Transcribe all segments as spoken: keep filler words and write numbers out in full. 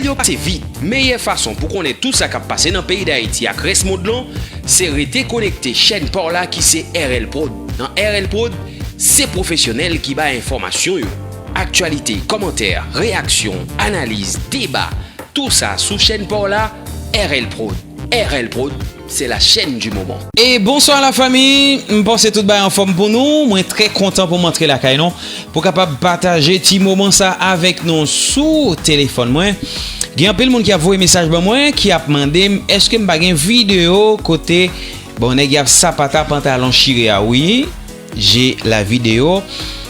Yo pase vit. Meyè fason pou konnen tout sa k ap pase nan peyi Dayiti ak rès mond lan, se rete konekte chèn pa w la ki se R L Prod. Nan R L Prod, se pwofesyonèl ki bay enfòmasyon yo. Aktyalite, kòmantè, reyaksyon, analiz, deba, tou sa sou chèn pa w la, R L Prod. R L Prod, c'est la chaîne du moment. E bonswa la fanmi, m panse tout bay anfòm pou nou. Mwen trè kontan pou m antre lakay nou, pou kapab pataje ti moman sa avèk nou sou telefòn mwen. Gen anpil moun ki ap voye mesaj ban mwen, ki ap mande m èske m pa gen videyo kote, bon, nèg y ap sapata pantalon chire a. Wi, j'ai la vidéo.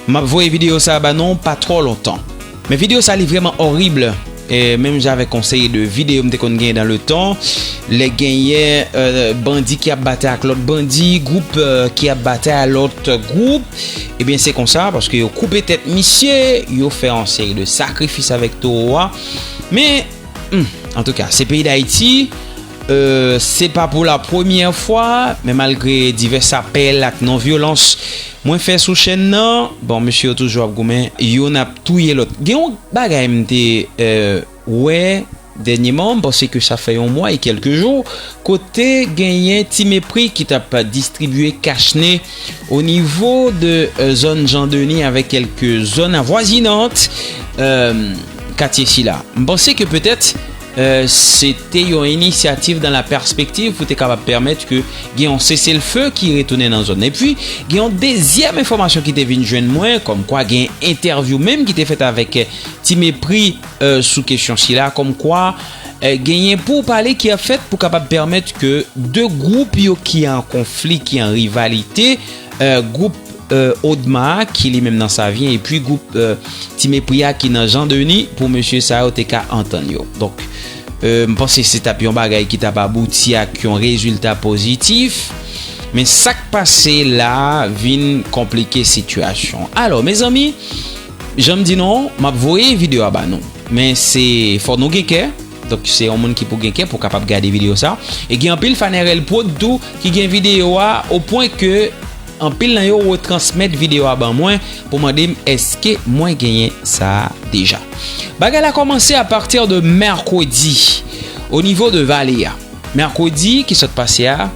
M ap voye videyo sa a ba nou pa twò lontan. Men videyo sa li vrèman orib. E menm jan avèk yon seri de videyo m te konn genyen dans le temps, lè genyen, euh, bandi ki ap batay ak lòt bandi, gwoup, euh, ki ap batay ak lòt gwoup, ebyen se konsa, paske yo koupe tèt misye, yo fè yon seri de sakrifis avèk towo a. Men, hmm, antouka, se peyi Dayiti, euh, se pa pou la premyè fwa, men malgre divès apèl ak non vyolans mwen fè sou chèn nan, bon, mesye yo toujou ap goumen, youn ap touye lòt. Gen yon bagay m te, euh, wè dènyèman, m panse ke sa fè yon mwa e kèlke jou, kote genyen Ti Mepri ki t ap distribye kachnen o nivo de, euh, zòn Jan Deni avèk kèlke zòn avwazinant, euh, katye sila. M panse ke petèt, euh, se te yon inisyativ dans la perspective pou te kapab pèmèt ke gen yon seselfe ki retounen nan zòn nan. Epi, gen yon dezyèm enfòmasyon ki te vin jwenn mwen, kòmkwa gen entèvyou menm ki te fèt avèk, euh, Ti Mepri, euh, sou kesyon sila, kòmkwa, euh, genyen pou pale ki ap fèt pou kapab pèmèt ke de gwoup yo ki an konfli, ki an rivalite, euh, gwoup, euh, Odma a, ki li menm nan Savyen, epi gwoup, euh, Ti Mepri a ki nan Jan Deni, pou mesye sa yo te ka antann yo. Donk, euh, m panse se t ap yon bagay ki t ap abouti ak yon rezilta pozitif, men sa k pase la vin konplike sitiyasyon. Alò, mezanmi, jan m di nou, m ap voye videyo a ba nou. Men se, fò nou gen kè. Donk, se yon moun ki pou gen kè pou kapab gade videyo sa. E gen anpil fan R L Prod tou ki gen videyo a, o pwen ke anpil nan yo retransmèt videyo a ban mwen pou mande m èske mwen genyen sa a deja. Bagay la kòmanse apati de mèkredi, o nivo de Vale a. Mèkredi ki sot pase a,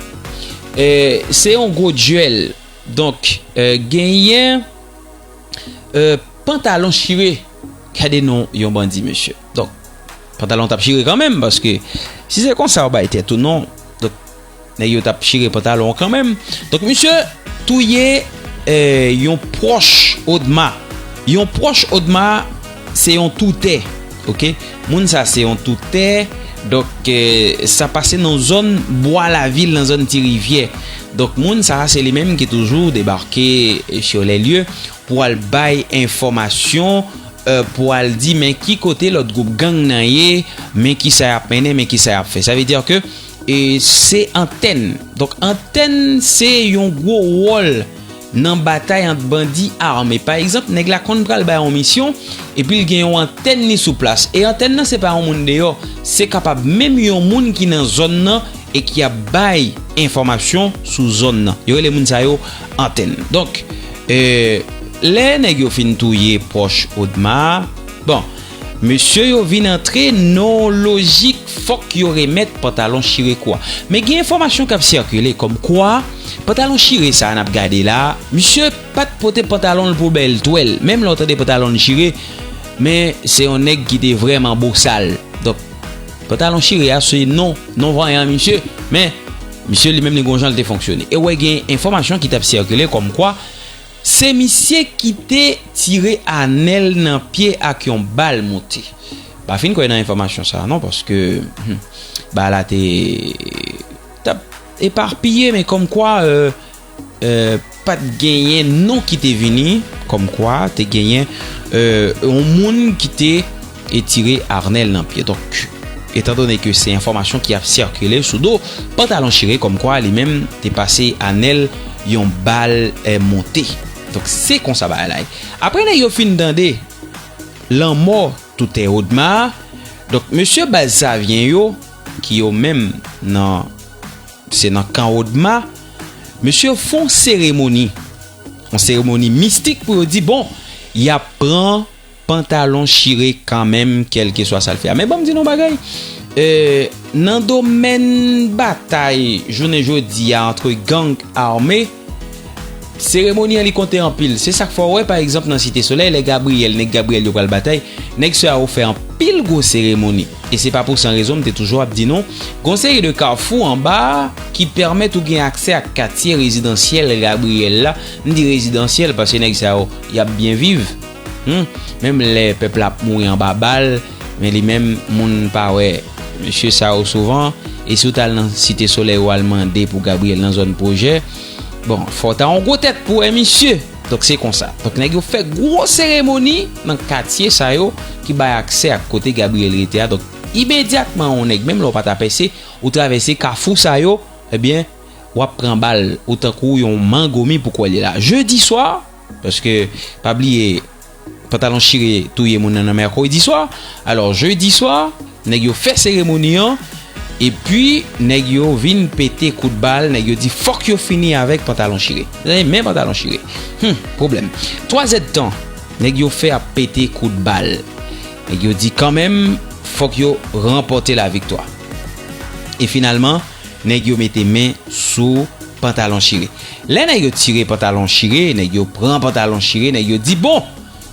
eh, se yon gwo dyèl. Donk, eh, genyen, eh, pantalon chire. Gade non yon bandi, mesye. Donk, pantalon t ap chire kanmenm, paske si se konsa w bay tèt ou non, donk, nèg yo t ap chire pantalon kanmenm. Donk, misye touye, eh, yon pwòch Odma. Yon pwòch Odma, se yon toutè, oke? Moun sa se yon toutè. Donk, eh, sa pase nan zòn Bwa Lavil, nan zòn Ti Rivyè. Donk, moun sa se li menm ki toujou debake, eh, sur les lieux pou al bay enfòmasyon, eh, pou al di men ki kote lòt gwoup gang nan ye, men kisa y ap mennen, men kisa y ap fè. Sa vle di ke, eh, se antèn. Donk, antèn se yon gwo wòl nan batay ant bandi ame. Pa egzanp, nèg la konn pral bay yon misyon, epi l gen yon antèn li sou plas. E antèn nan se pa yon moun deyò, se kapab menm yon moun ki nan zòn nan e ki ap bay enfòmasyon sou zòn nan. Yo rele moun sa yo antèn. Donk, eh, lè nèg yo fin touye pwòch Odma, bon, mesye yo vin antre nan lojik fòk yo remèt pantalon chire kou a. Men gen enfòmasyon k ap sikile kòmkwa pantalon chire sa a n ap gade la, misye pa t pote pantalon l pou bèl twèl. Menm lè w tande pantalon l chire, men se yon nèg ki te vrèman bosal. Donk, pantalon chire a se non, non vanyan misye, men misye li menm li gon jan l te fonksyone. E w wè gen enfòmasyon ki t ap sikile kòmkwa se misye ki te tire Anèl nan pye ak yon bal moute. Pa fin kwè nan enfòmasyon sa a non, paske, hmm, bagay la te, t ap epapiye, men kòmkwa, euh, euh, pa t genyen non ki te vini, kòmkwa te genyen, euh, yon moun ki te, e tire Anèl nan pye. Donk, etandone ke se enfòmasyon ki ap sikile sou do pantalon chire, kòmkwa li menm te pase Anèl yon bal, eh, moute. Donk, se konsa bagay la ye. Apre nèg yo fin tande lanmò toutè Odma a, donk, mesye baz Savyen yo, ki yo menm nan, se nan kan Odma, mesye yo fè yon seremoni, yon seremoni mistik pou yo di, bon, y ap pran Pantalon Chire kanmenm, kèlkeswa sa l fè a. Men ban m di nou yon bagay, e, nan domèn batay jounen jodi a antre gang ame, seremoni an li konte anpil. Se sa k fè w wè, pa egzanp, nan Site Solèy, lè Gabriyèl, nèg Gabriyèl yo pral batay, nèg sa yo fè anpil gwo seremoni. E se pa pou san rezon m te toujou ap di nou, gon seri de kafou anba a ki pèmèt ou gen aksè ak katye rezidansyèl Gabriyèl la. M di rezidansyèl paske nèg sa yo, y ap byen viv. Hmm. Menm lè pèp la ap mouri anba bal, men li menm, moun pa wè mesye sa yo souvan. E si w t al nan Site Solèy, ou al mande pou Gabriyèl nan zòn pwojè, bon, fò w ta yon gwo tèt pou wè misye. Donk, se konsa. Donk, nèg yo fè gwo seremoni nan katye sa yo ki bay aksè ak kote Gabriyèl rete a. Donk, imedyatman, yon nèg, menm lè w pa ta pèse, ou travèse kafou sa yo, ebyen, w ap pran bal, ou tankou yon mangomi pou kwè li la. Jedi swa, paske, pa bliye, Pantalon Chire touye moun nan nan mèkredi swa. Alò, jedi swa, nèg yo fè seremoni an, epi nèg yo vin pete kout bal, nèg yo di fòk yo fini avèk Pantalon Chire. Zami, men Pantalon Chire. Hmm, pwoblèm. Twazèdtan, nèg yo fè ap pete kout bal. Nèg yo di kanmenm, fòk yo ranpòte laviktwa. E finalman, nèg yo mete men sou Pantalon Chire. Lè nèg yo tire Pantalon Chire, nèg yo pran Pantalon Chire, nèg yo di, bon,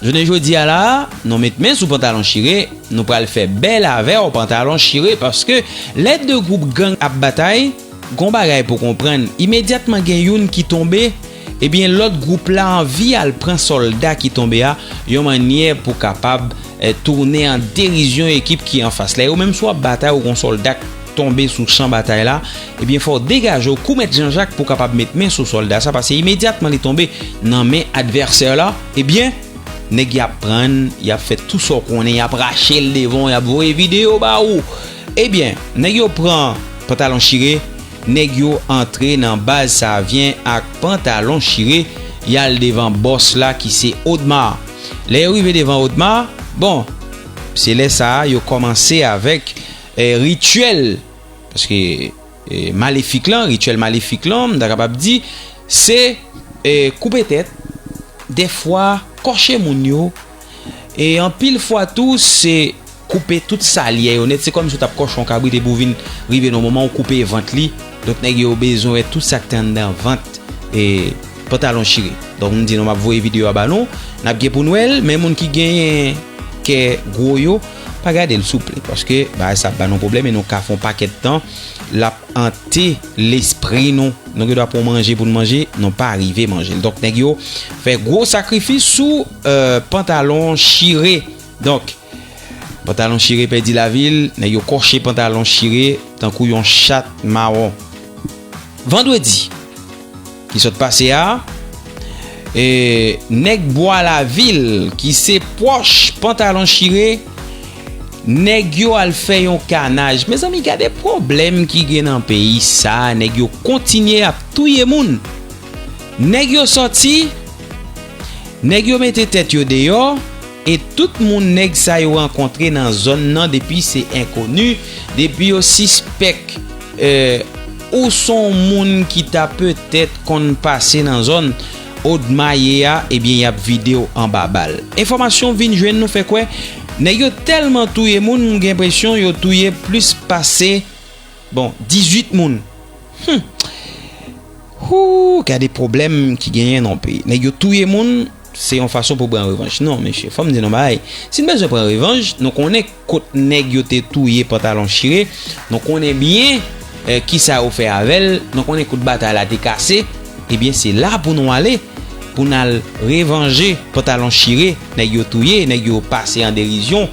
jounen jodi a la, nou met men sou Pantalon Chire, nou pral fè bèl avè w, Pantalon Chire, paske lè de gwoup gang ap batay, gon bagay pou konprann, imedyatman gen youn ki tonbe, ebyen, lòt gwoup la anvi al pran sòlda ki tonbe a, yon mannyè pou kapab, eh, tounen an derizyon ekip ki anfas la. E ou menm, si w ap batay, ou gon sòlda k tonbe sou chan batay la, ebyen, fò w degaje w kou mèt Janjak pou w kapab met men sou sòlda sa, paske imedyatman li tonbe nan men advèsè la, ebyen, nèg y ap pran, y ap fè tou sa w konnen, y ap rache l devan w, y ap voye videyo ba ou. Ebyen, nèg yo pran Pantalon Chire, nèg yo antre nan baz Savyen ak Pantalon Chire, y al devan bòs la ki se Odma. Lè yo rive devan Odma, bon, se lè sa a yo kòmanse avèk, eh, rityèl, paske, eh, malefik lan, rityèl malefik lan, m ta kapab di, se, eh, koupe tèt, dèfwa kòche moun yo, e anpil fwa tou, se koupe tout salyè yo nèt. Se kòmsi w t ap kòche yon kabrit epi w vin rive nan moman ou koupe vant li. Donk, nèg yo bezwen wè tout sa k te anndan vant, e, Pantalon Chire. Donk, m di nou, m ap voye videyo a ba nou. N ap gen pou n wè l, men moun ki genyen kè gwo yo, pa gade l souple, paske bagay sa ap ba nou pwoblèm e nou ka fè yon pakèt tan l ap ante lespri nou. Nou gen dwa pran manje pou n manje, nou pa rive manje l. Donk, nèg yo fè gwo sakrifis sou, eh, Pantalon Chire. Donk, Pantalon Chire pèdi lavi l, nèg yo kòche Pantalon Chire tankou yon chat mawon. Vandredi ki sot pase a, e, nèg Bwa Lavil ki se pwòch Pantalon Chire, nèg yo al fè yon kanaj. Mezanmi, gade pwoblèm ki gen nan peyi sa a, nèg yo kontinye ap touye moun. Nèg yo sòti, nèg yo mete tèt yo deyò, e tout moun nèg sa yo rankontre nan zòn nan, depi se enkoni, depi yo sispèk, eh, ou s on moun ki ta petèt konn pase nan zòn Odma ye a, ebyen, y ap vide w anba bal. Enfòmasyon vin jwenn nou fè kwè, nèg yo tèlman touye moun, m gen enpresyon yo touye plis pase, bon, dizuit moun. Hmm. Hoo, gade pwoblèm ki genyen nan peyi. Nèg yo touye moun, se yon fason pou pran revanj. Non, mesye, fò m di nou bagay. Si n bezwen pran revanj, nou konnen kot nèg yo te touye Pantalon Chire, nou konnen byen, eh, kisa yo fè avè l, nou konnen kout batay la te kase, ebyen, se la pou nou ale, pou n al revanje Pantalon Chire, nèg yo touye, nèg yo pase an derizyon,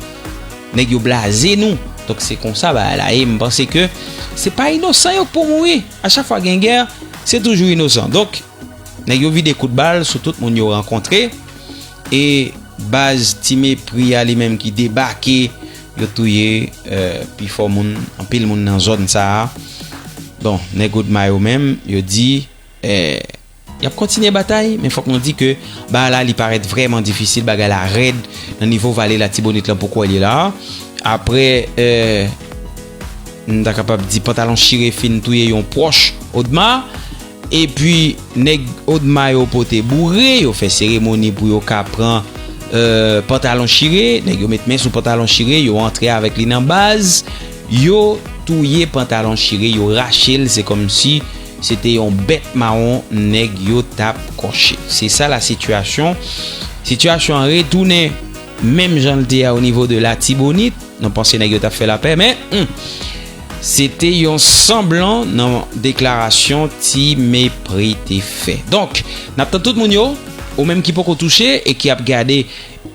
nèg yo blaze nou. Donk, se konsa bagay la ye. M panse ke se pa inosan yo k pou mouri. A chak fwa gen gè, se toujou inosan. Donk, nèg yo vide kout bal sou tout moun yo rankontre. E baz Ti Mepri a li menm ki debake, yo touye, eh, pifò moun, anpil moun nan zòn sa a. Bon, nèg Odma yo menm, yo di, eh, y ap kontinye batay, men fòk nou di ke bagay la, li parèt vrèman difisil, bagay la rèd nan nivo Vale Latibonit lan pou kwè li la. Apre, eh, m ta kapab di Pantalon Chire fin touye yon pwòch Odma, epi nèg Odma yo pote boure, yo fè seremoni pou yo ka pran euh, pantalon chire, nèg yo met men sou pantalon chire, yo antre avèk li nan baz, yo touye pantalon chire, yo rache l, se kòmsi se te yon bèt mawon nèg yo t ap kòche. Se sa la sitiyasyon. Sitiyasyon an retounen menm jan l te ye a o nivo de Latibonit. Nou panse nèg yo t ap fè lapè, men hmm, se te yon sanblan nan deklarasyon Ti Mepri te fè. Donk, n ap tann tout moun yo, ou menm ki poko touche e ki ap gade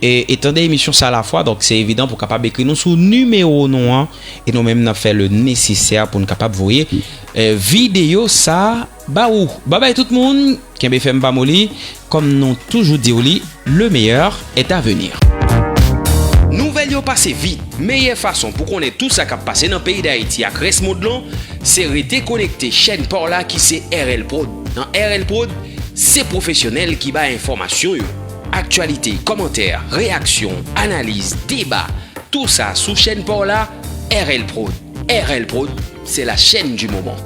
e, e tande emisyon sa lafwa, donk se evidan pou kapab ekri nou sou nimewo nou an, e nou menm n ap fè le nesesè pou n kapab voye e, videyo sa ba ou. Babay tout moun, kenbe fèm pa moli, kòm nou toujou di w li, le meilleur est à venir. Nouvèl yo pase vit, meyè fason pou konnen tou sa k ap pase nan peyi Dayiti ak rès mond lan, se rete konekte chèn pa w la ki se R L Prod. Nan R L Prod, se pwofesyonèl ki bay enfòmasyon yo. Aktyalite, kòmantè, reyaksyon, analiz, deba, tou sa sou chèn pa w la, R L Prod. R L Prod, c'est la chaîne du moment.